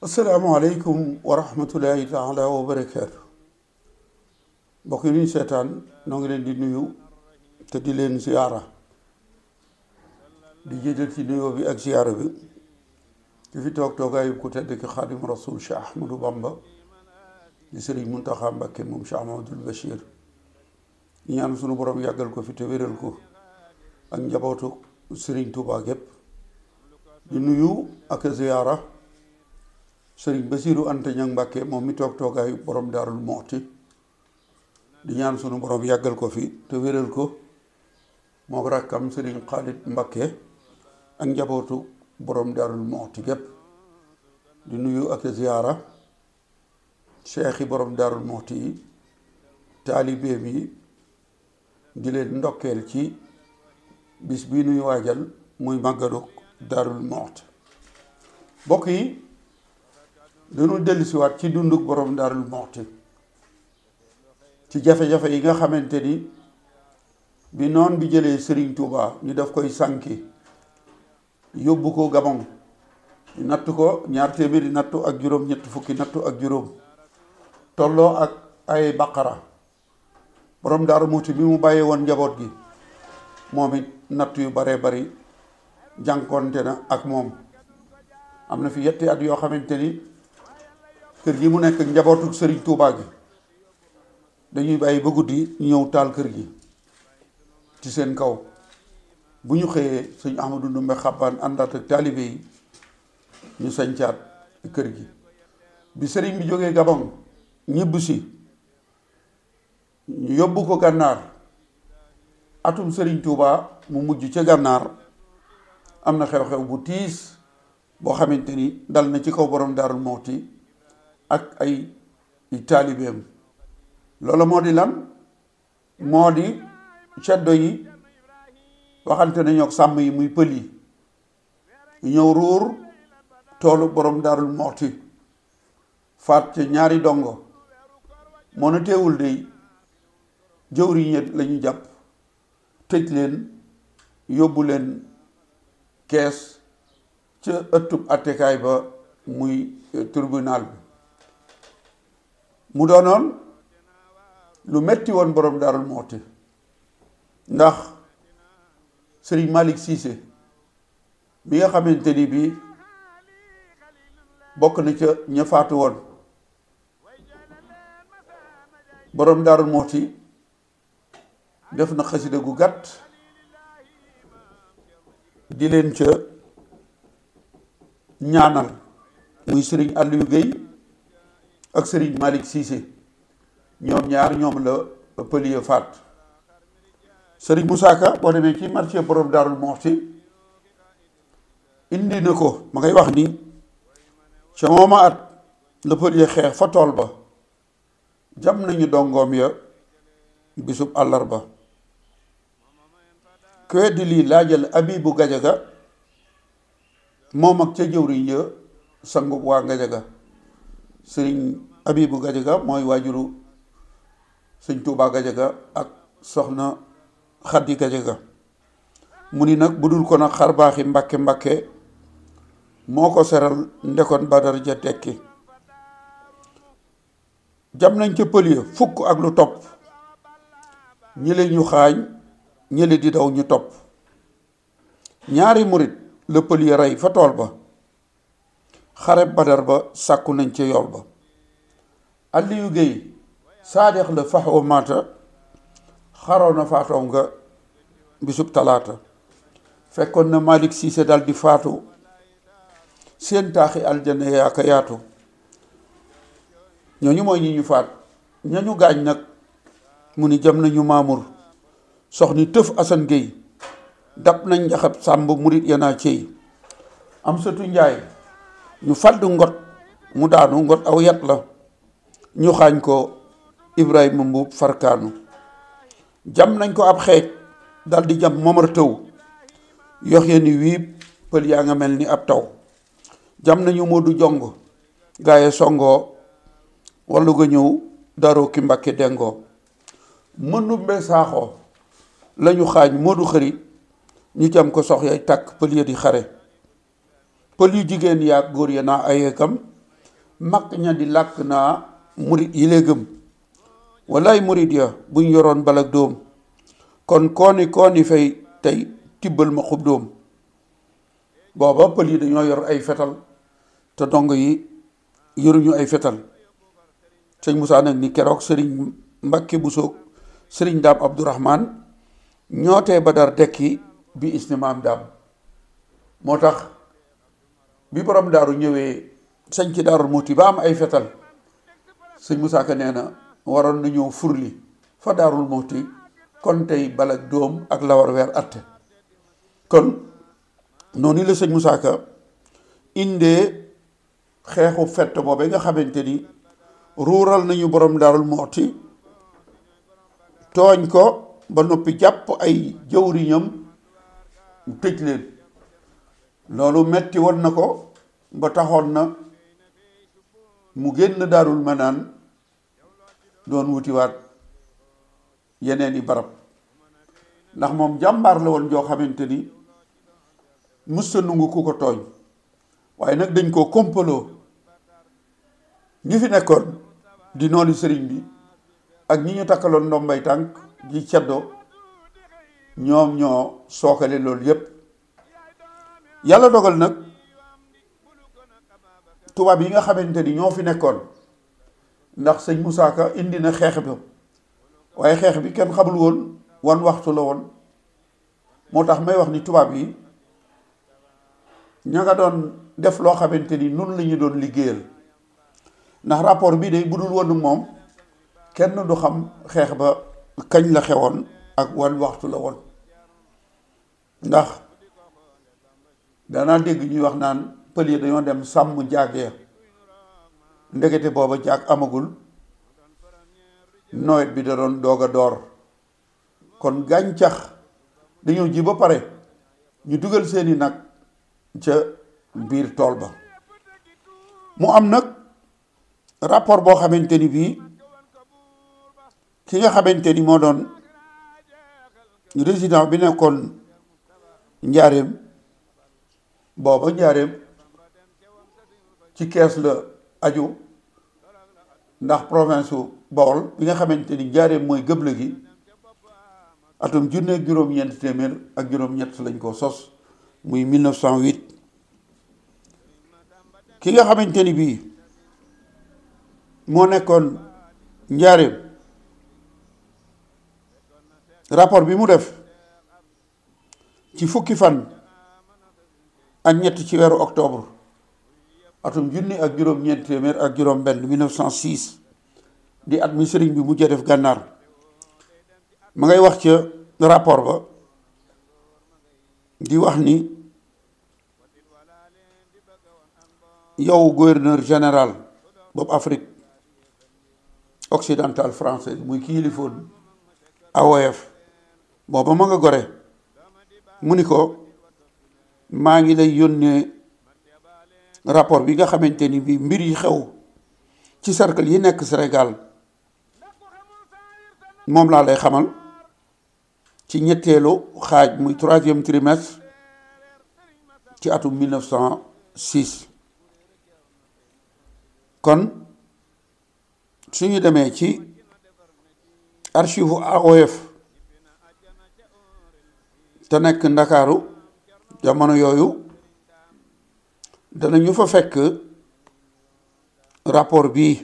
asalaamaaleykum wa rahmatullahi taala wa barakaatu mbokk yi ñuy seetaan noo ngi leen di nuyu te di leen ziyaara di jiital ci nuyoo bi ak ziyaara bi ki fi toog toogaayu ku tedd ki xaadim rasul Cheikh Ahmadou Bamba di Sëriñ Muntaxa Mbakke moom Cheikh Ahmadul Bachir ñu ñaan sunu borom yàggal ko fi te wéral ko ak njabootu Sëriñ Tuubaa gépp di nuyu ak ziyaara Sëriñ Basiiru Anta Ñaŋ Mbàkke moom mi toog toogaayu borom Daarul Muxti di ñaan sunu borom yàggal ko fi te wéral ko moo rakkam Sëriñ Xaalit Mbàkke ak njabootu borom Daarul Muxti gépp di nuyu ak ziyaara cheikh yi borom Daarul Muxti yi taalibeem yi di leen ndokkeel ci bis bii nuy waajal muy màggalu Daarul Muxti mbokk yi dañu dellusiwaat ci dunduk borom Daarul Muxti ci jafe-jafe yi nga xamante ni bi noon bi jëlee Sëriñ Tuubaa ñu def koy sànki yóbbu ko Gabon ñu natt ko 200 nattu ak juróom ñett fukki nattu ak juróom tolloo ak ay baqara borom Daarul Muxti bi mu bàyyee woon njaboot gi moom it natt yu baree bari jànkoonte na ak moom am na fi yetti at yoo xamante ni kër gi mu nekk njabootu Sëriñ Tuubaa gi dañuy bàyyi ba guddi ñu ñëw taal kër gi ci seen kaw bu ñu xëyee sëñ Ahmadu Ndumbe Xabbaan àndaat ak taalibe yi ñu sañcaat kër gi bi sëriñ bi jógee Gabon ñibb si ñu yóbbu ko gànnaar atum Sëriñ Tuubaa mu mujj ca gànnaar am na xew-xew bu tiis boo xamante ni dal na ci kaw borom Daarul Muxti ak ay taalibeem loolu moo di lan moo di ceddo yi waxante nañu ak sàmm yi muy pël yi ñëw ruur toolu borom Daarul Muxti faat ca ñaari dongo moo na teewul de jëwriñ ñet la ñu jàpp tëj leen yóbbu leen kees ca ëttub attekaay ba muy tribunal bi mu doonoon lu metti woon borom Daarul Muxti ndax Sëriñ Malick Cissé bi nga xamante ni bii bokk na ca ña faatu woon borom Daarul Muxti def na xasida gu gàtt di leen ca ñaanal muy Sëriñ Aliou Guèye ak Sëriñ Malick Cissé ñoom ñaar ñoom la pëlier faat Sëriñ Moussa Ka boo demee ci marché borom Daarul Muxti indi na ko ma ngay wax ni ca mooma at la pëlier xeex fa tool ba jam nañu dongoom ya bisub àllarba ku weddi lii laajal Abibu Gajaga moom ak ca jëwriñ ya sangub waa Gajaga Sëriñ Abibu Gajaga mooy waajuru Sëñ Tuubaa Gajaga ak soxna Xaddi Gajaga mu ni nag bu dul ko nag xar baaxi Mbàkke Mbàkke moo ko seral ndekon Badar ja tekki jam nañ ca pël ya fukk ak lu topp ñële ñu xaañ ñële di daw ñu topp ñaari murit la pël ya rey fa tool ba xare Badar ba sàkku nañ ca yool ba Aliou Guèye saadex la faxwa maata xaroo na faatoom nga bisub talaata fekkoon na Malick Cissé dal di faatu seen taaxi aljana yaaka yaatu ñooñu mooy ñi ñu faat ñañu gaañ nag mu ni jam nañu Mamour soxni tëf Assane Guèye dab nañ njaxab sàmb murit yanaa cey am satu njaay ñu fàddu ngot mu daanu ngot aw yat la ñu xaañ ko Ibrahima Mbuub farkaanu jam nañ ko ab xeej dal di jam Momar Tëw yox ye ni wiib pël yaa nga mel ni ab taw jam nañu Moodu Jong gaaye songoo wallu ga ñëw daroo ki Mbàkke dengoo Mëndumbe Saaxo lañu xaañ Moodu Xëri ñu jam ko sox yay tàkk pël ya di xare pël yu jigéen yaag góor ya naa ayeekam mag ña di làkk naa murit yi lee gëm wallaay murit ya buñ yoroon balak doom kon kooni fay tey tibbal ma xub doom. booba pël yi dañoo yor ay fetal te dong yi yoruñu ay fetal. sëñ Moussa nag ni keroog sëriñ Mbàkke Buso sëriñ Daam Abdourahman ñootee Badar dekki bi isnimaam daam. moo tax bi borom daaru ñëwee sañ ci Daaru Muxti ba am ay fetal sëñ Moussa Ka nee na waroon na ñëw furli fa Daarul Muxti kon tey balak doom ak lawar weer atte. kon noonu la sëñ Moussa Ka indee xeexu fett boobe nga xamante ni ruural nañu borom Daarul Muxti tooñ ko ba noppi jàpp ay jëwriñam tëj leen. loolu metti woon na ko ba taxoon na mu génn Daarul Manaan doon wutiwaat yeneen i barab ndax moom jàmbaar la woon joo xamante ni mës sa nungu ku ko tooñ waaye nag dañ koo kompaloo ñi fi nekkoon di noonu sëriñ bi ak ñi ñu takkaloon ndombay tànk ji ceddo ñoom ñoo sookale loolu yépp. yàlla dogal nag tubaab yi nga xamante ni ñoo fi nekkoon ndax sëñ Moussa Ka indi na xeex bi waaye xeex bi kenn xamul woon wan waxtu la woon. moo tax may wax ni tubaab yi ña nga doon def loo xamante ni nun la ñu doon liggéeyal ndax rapport bi day budul woon moom kenn du xam xeex ba kañ la xewoon ak wan waxtu la woon. ndax danaa dégg ñuy wax naan pël yi dañoo dem sàmm jaag ya ndekete booba jaag amagul nawet bi da doon doog a door kon gàncax dañoo ji ba pare ñu dugal seeni nag ca biir tool ba. mu am nag rapport boo xamante ni bii ki nga xamante ni moo doon résident bi nekkoon njaareem booba njaareem ci kees la aju ndax province u Bawol bi nga xamante ni njaareem mooy gëble gi atum junne ak juróom-ñeent téeméer ak juróom-ñett lañ ko sos muy 1908. ki nga xamante ni bii moo nekkoon njaareem rapport bi mu def ci fukki fan ak ñett ci weeru octobre atum junni ak juróom-ñeent téeméer ak juróom-benn 1906 di at mi sëriñ bi mujjee def gànnaar ma ngay wax ca rapport ba di wax ni yow gouverneur général boobu Afrique occidentale française muy ki yilifoon AOF booba ma nga Gore mu ni ko maa ngi lay yónnee rapport bi nga xamante ni bi mbir yi xew ci cercle yi nekk Sénégal moom laa lay xamal ci ñetteelu xaaj muy 3e trimestre ci atum 1906. kon suñu demee ci archive AOF te nekk Ndakaaru jamono yooyu danañu fa fekk rapport bii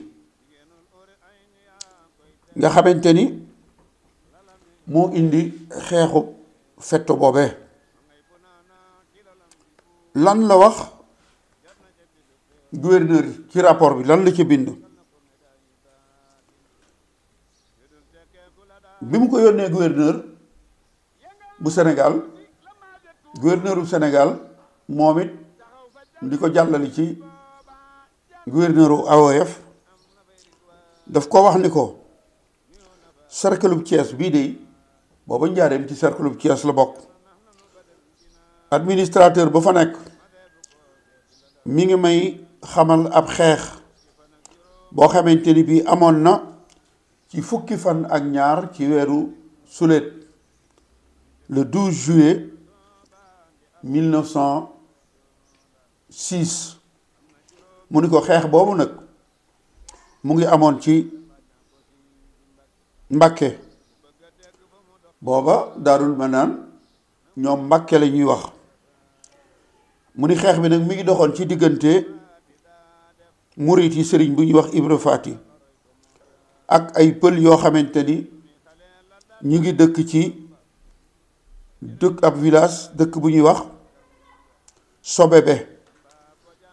nga xamante ni moo indi xeexu fetto boobe. lan la wax gouverneur ci rapport bi lan la ci bind bi mu ko yónnee gouverneur bu Sénégal moom it di ko jàllali ci gouverneur u AOF daf ko wax ni ko cercle bu Thiès bii de booba njaareem ci cercle bu Thiès la bokk administrateur ba fa nekk mi ngi may xamal ab xeex boo xamante ni bii amoon na ci fukki fan ak ñaar ci weeru sulet le 12 juillet 1906 mu ni ko xeex boobu nag mu ngi amoon ci Mbàkke booba Daarul Manaan ñoom Mbàkke la ñuy wax. mu ni xeex bi nag mi ngi doxoon ci diggante murit yi sëriñ bu ñuy wax Ibra Faati ak ay pël yoo xamante ni ñu ngi dëkk ci ab village dëkk bu ñuy wax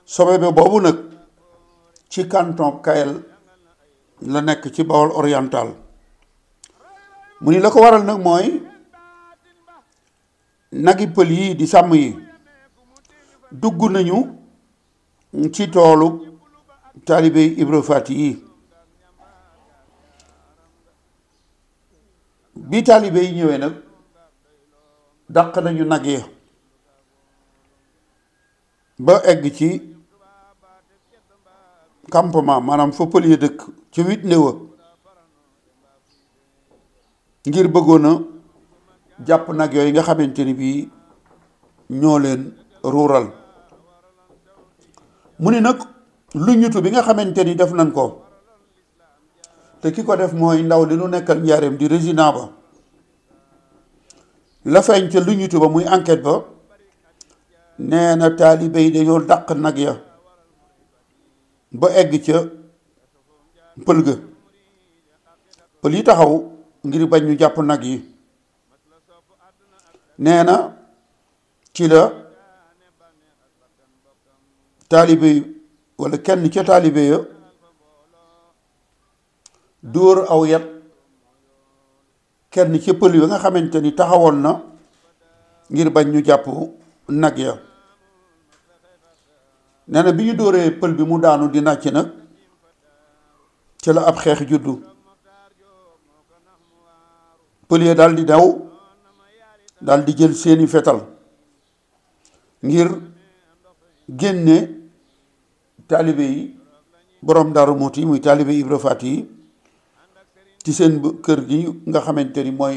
Sobebe boobu nag ci canton Kayel la nekk ci Bawol oriental. mu ni la ko waral nag mooy nagi pël yi di sàmm yi dugg nañu ci toolu taalibe Ibra Faati yi. bi taalibe yi ñëwee nag dàq nañu nag yi ba egg ci campement maanaam fa pël yi dëkk ci wit néewa ngir bëggoon a jàpp nag yooyu nga xamante ni bii ñoo leen ruural. mu ni nag lu ñutu bi nga xamante ni def nañ ko te ki ko def mooy ndaw li nu nekkal njaareem di résident ba la feeñ ca lu ñutu ba muy enquête ba nee na taalibe yi dañoo dàq nag ya ba egg ca pël ga. pël yi taxaw ngir bañ ñu jàpp nag yi nee na ci la taalibe yi walla kenn ca taalibe ya dóor aw yat kenn ca pël yi nga xamante ni taxawoon na ngir bañ ñu jàpp nag ya. nee na bi ñu dóoree pël bi mu daanu di nàcc nag ci la ab xeex juddu. pël ya daal di daw daal di jël seeni fetal ngir génne taalibe yi borom Daaru Muhti muy taalibe Ibra Faati yi ci seen kër gi nga xamante ni mooy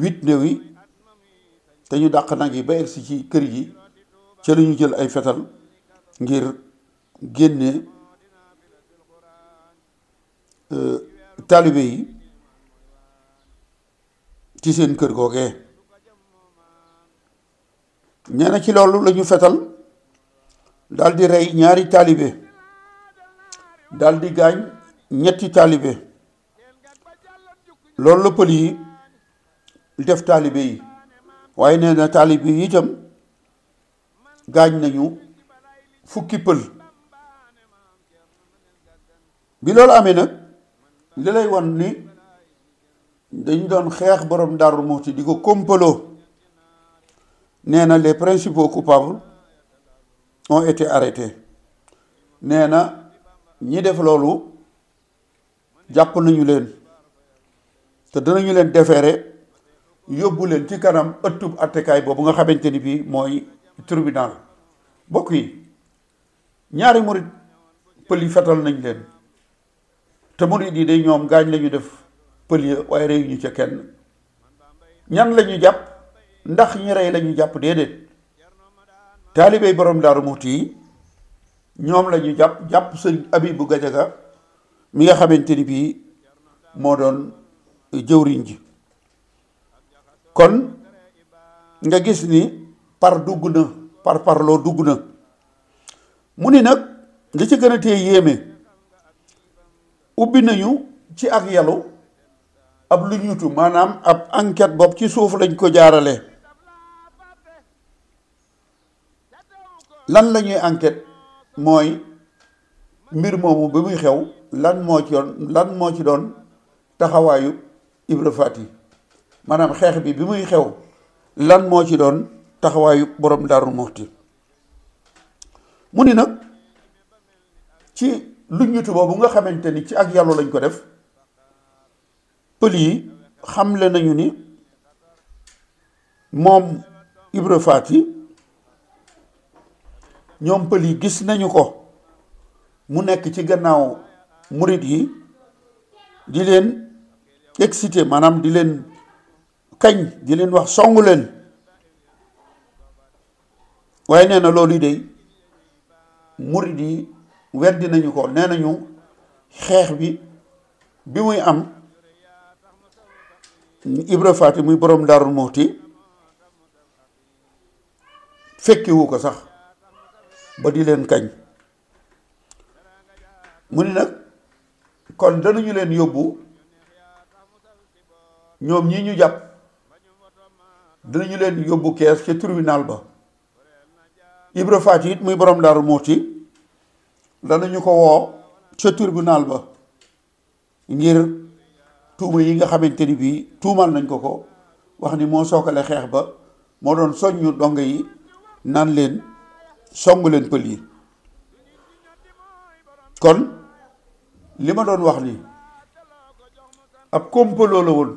wit néew yi te ñu dàq nag yi ba egsi ci kër gi ca la ñu jël ay fetal ngir génne taalibe yi ci seen kër googee. nee na ci loolu la ñu fetal daal di rey ñaari taalibe daal di gaañ ñetti taalibe. loolu la pël yi def taalibe yi waaye nee na taalibe yi itam gaañ nañu fukki pël. bi loolu amee nag li lay wan ni dañ doon xeex borom Daaru Muhti di ko kompaloo. nee na les principaux coupables ont été arrêtés. nee na ñi def loolu jàpp nañu leen te danañu leen déférer yóbbu leen ci kanam ëttub attekaay boobu nga xamante ni bii mooy tribunal. mbokk yi ñaari murit pël yi fetal nañ leen te murit yi de ñoom gaañ lañu def pël ya waaye rey ñu ca kenn. ñan lañu jàpp ndax ñi rey lañu jàpp déedéet taalibey borom Daaru Muhti yi ñoom lañu jàpp sëñ Abibu Gajaga mi nga xamante ni bii moo doon jëwriñ ji. kon nga gis ni parloo dugg na. mu ni nag li ci gën a tee yéeme ubbi nañu ci ak yalu ab lu ñutu maanaam ab enquête bopp ci suuf lañ ko jaarale. lan la ñuy enquête mooy mbir moomu ba muy xew lan moo ci doon taxawaayu Ibra Faati maanaam xeex bi muy xew lan moo ci doon taxawaayu borom Daaru Muhti. mu ni nag ci lu ñutu boobu nga xamante ni ci ak yàlla lañ ko def pël yi xamle nañu ni moom Ibra Faati ñoom pël yi gis nañu ko mu nekk ci gannaaw murit yi di leen excité maanaam di leen kañ di leen wax songu leen waaye nee na loolu yi de murit yi weddi nañu ko nee nañu xeex bi muy am Ibra Faati muy borom Daaru Muxti fekkiwu ko sax ba di leen kañ mu ni nag kon danañu leen yóbbu ñoom ñi ñu jàpp danañu leen yóbbu kees ca tribunal ba. Ibra Faati it muy borom Daaru Muxti danañu ko woo ca tribunal ba ngir tuuma yi nga xamante ni bii tuumal nañ ko wax ni moo sookale xeex ba moo doon soññu dong yi naan leen songu leen pël yi. kon li ma doon wax ni ab complot la woon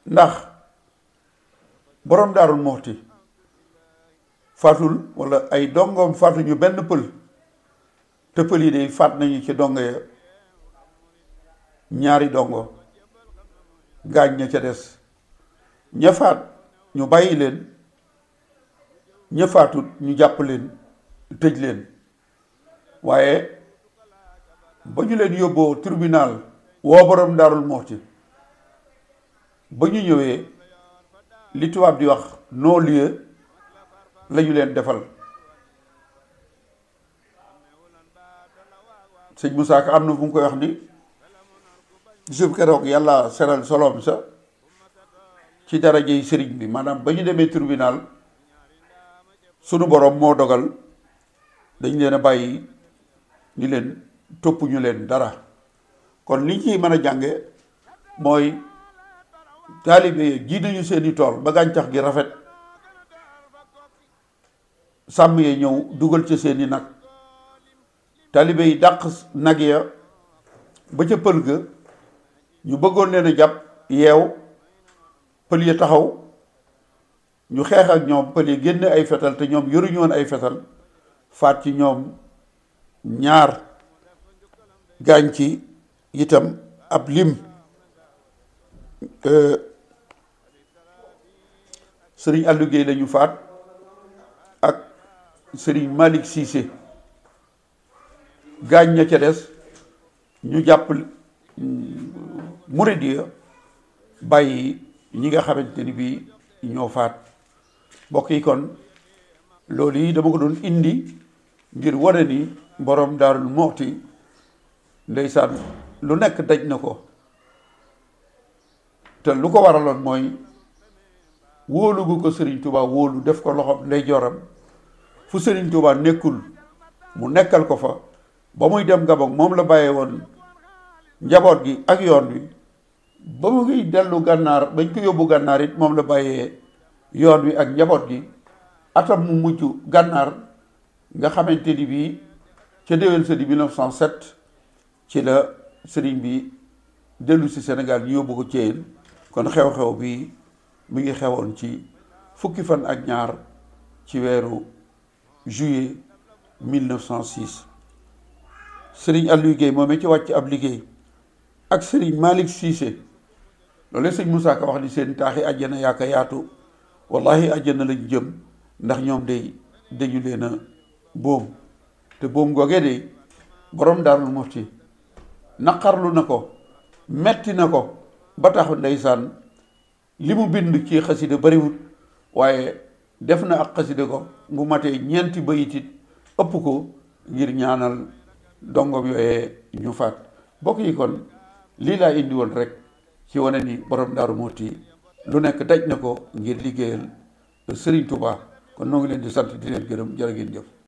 ndax borom Daaru Muxti faatul wala ay dongoom faatuñu benn pël te pël yi de faat nañu ci dongo ya ñaari dongo gaañ ña ca des ña faat ñu bàyyi leen ña faatut ñu jàpp leen tëj leen waaye ba ñu leen yóbboo tribunal woo borom Daaru Muxti ba ñu ñëwee li tubaab di wax non-lieu lañu leen defal. sëñ Moussa Ka am na fu mu koy wax ni gisub keroog yàlla seral solom sa ci darajey sëriñ bi maanaam ba ñu demee tribunal sunu borom moo dogal dañ leen a bàyyi ni leen topp ñu leen dara. kon liñ ciy mën a jànge mooy taalibe ji nañu seeni tool ba gàncax gi rafet sàmm yee ñëw dugal ca seeni nag taalibe yi dàq nag ya ba ca pël ga ñu bëggoon leen a jàpp yeew pël ya taxaw ñu xeex ak ñoom pël yi génne ay fetal te ñoom yoruñu woon ay fetal faat ci ñoom ñaar gaañ ci itam ab lim. sëriñ Allou Guèye lañu faat ak sëriñ Malick Cissé gaañ ña ca des ñu jàpp murid ya bàyyi ñi nga xamante ni bii ñoo faat. mbokk yi kon loolu yi dama ko doon indi ngir wane ni borom Daaru Muxti ndeysaan lu nekk daj na ko te lu ko waraloon mooy wóolu gu ko Serigne Touba wóolu def ko loxoom ndeyjooram fu Serigne Touba nekkul mu nekkal ko fa ba muy dem Gabon moom la bàyyee woon njaboot gi ak yoon wi ba mu ngi dellu gànnaar bañ ko yóbbu gànnaar it moom la bàyyee yoon wi ak njaboot gi atam mu mujj gànnaar nga xamante ni bii ca déwén sa di 1907 ci la sëriñ bi dellu si Sénégal ñu yóbbu ko Thièyène. kon xew-xew bi mi ngi xewoon ci fukki fan ak ñaar ci weeru juillet 1906 sëriñ Allou Guèye moom ci wàcc ab liggéey ak sëriñ Malick Cissé loolu sëñ Moussa Ka wax ni seen taaxi àjjana yaaka yaatu wallahi àjjana lañ jëm ndax ñoom dañu leen a boom te boom googee de borom Daaru Muxti naqarlu na ko metti na ko ba tax ndeysaan li mu bind ci xasida bariwut waaye def na ak xasida ko mu matee ñeenti bayitit ëpp ko ngir ñaanal dongom yooyee ñu faat. bokk yi kon lii laa indi woon rek ci wane ni borom Daaru Muxti lu nekk daj na ko ngir liggéeyal Serigne Touba kon noo ngi leen di sant di leen gërëm jërë ngeen jëf.